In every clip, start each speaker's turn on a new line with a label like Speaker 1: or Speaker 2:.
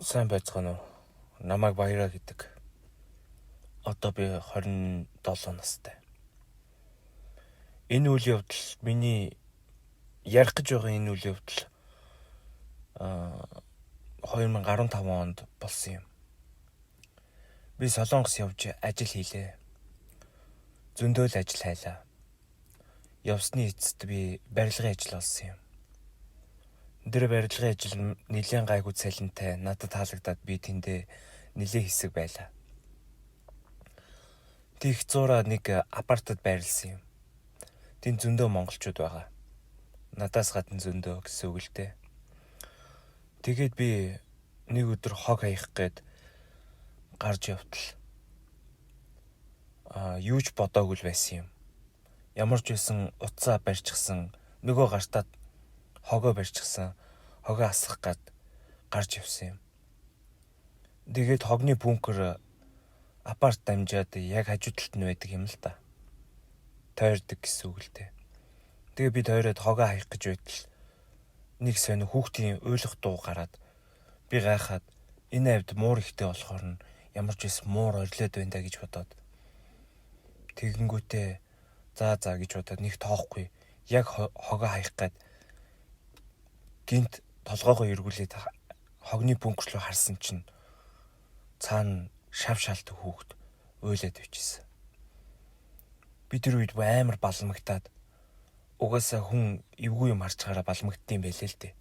Speaker 1: Сайн байцгаана уу? Намайг Баяраа гэдэг. Одоо би 27 настай. Энэ үйл явдал, миний ярих гэж байгаа энэ үйл явдал 2015 онд болсон юм. Би Солонгос явж ажил хийлээ. Зөндөө л ажил хайлаа. Явсны эцэст би барилгын ажил олсон юм. Тэр барилгын ажил нэлээн гайгүй цалинтай, надад таалагдаад би тэндээ нэлээн хэсэг байлаа. Тийх зуураа нэг апартад байрлсан юм. Тэнд зөндөө монголчууд байгаа. Надаас гадна зөндөө гэсэн үг л дээ. Тэгээд би нэг өдөр хог хаях гээд гарч явтал юу ч бодоогүй л байсан юм. Ямар ч байсан утсаа барьчихсан, нөгөө гартаа хогоо барьчихсан, хогоо асах гад гарч явсан юм. Тэгээд хогны бункер апарт дамжаад яг хажуу талд нь байдаг юм л да. Тойрдог гэсэн үг л дээ. Тэгээ би тойроод хогоо хаях гэж байтал нэг сонь хүүхдийн уйлах дуу гараад би гайхаад, энэ авд муур ихтэй болохоор нь ямар ч байсан муур орилоод байна да гэж бодоод, тэгэнгүүтээ за за гэж бодоод нэг тоохгүй яг хогоо хаях гээд гинт толгоогоо эргүүлээд хогны бункер руу харсан чинь цаана шав шалт хүүхэд уйлаад байжсэн. Би тэр үед амар баламгтаад, угаасаа хүн эвгүй юм харж байгаараа баламгдсан байлээ л дээ.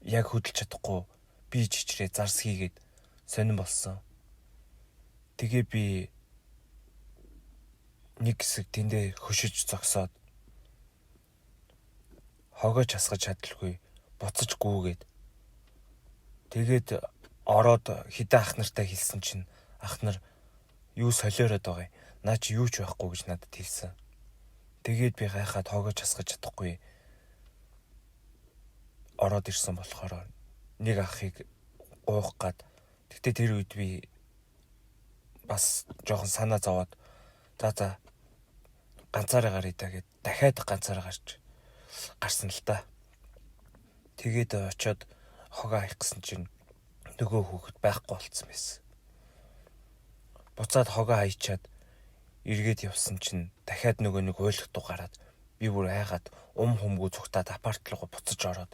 Speaker 1: Яг хөдөлж чадахгүй би чичрээ зарс хийгээд сонин болсон. Тэгээ би нэг хэсэг тэндээ хөшөж зогсоод хогоо часгаж чадалгүй буцаж гүүгээд, тэгээд ороод хідэн ах нартай хэлсэн чинь ах нар юу солиороод байгаа юм. Наа чи юу ч байхгүй гэж надад хэлсэн. Тэгээд би гайхаад хогоо часгаж чадахгүй ороод ирсэн болохоор нэг ахыг гуйх гад. Тэгтээ тэр үед би бас жоохон санаа зовоод, за за, ганцаараа гаръя да гэд дахиад ганцаараа гарч гарсан л та. Тэгээд очиод хогоо хаях гэсэн чинь нөгөө хүүхэд байхгүй болцсон байсан. Буцаад хогоо хаячаад эргээд явсан чинь дахиад нөгөө нэг уйлах дуу гараад би бүр айгаад ум хүмгүү цугтаад апарт руу буцаж ороод,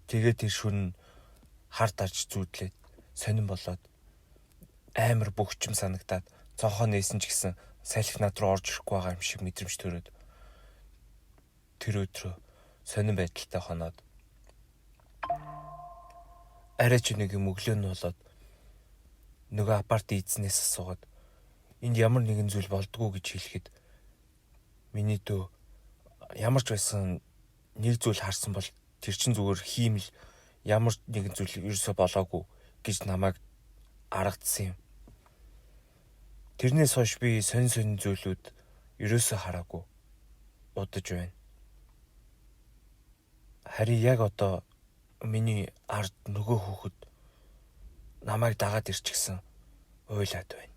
Speaker 1: тэгээд тэр шүн хар дарж зүүдлээд сонин болоод амар бөгчм санагдаад, цонхоо нээсэн ч гэсэн салхи над руу орж ирэхгүй байгаа юм шиг мэдрэмж төрөөд тэр өдрөө сонин байдалтай хоноод, арай ч нэг юм өглөө нь болоод нөгөө апарт эзнээс асуугаад, энд ямар нэгэн зүйл болдгоо гэж хэлэхэд миний дөө ямар ч байсан нэг зүйл харсан бол тэр чин зүгээр хиймэл, ямар нэгэн зүйл ерөөсөө болоогүй гэж намайг аргадсан юм. Тэрнээс хойш би сонин сонин зүйлүүд ерөөсөө хараагүй удаж байна. Харин яг одоо миний ард нөгөө хүүхэд намайг дагаад ирчихсэн, уйлаад байна.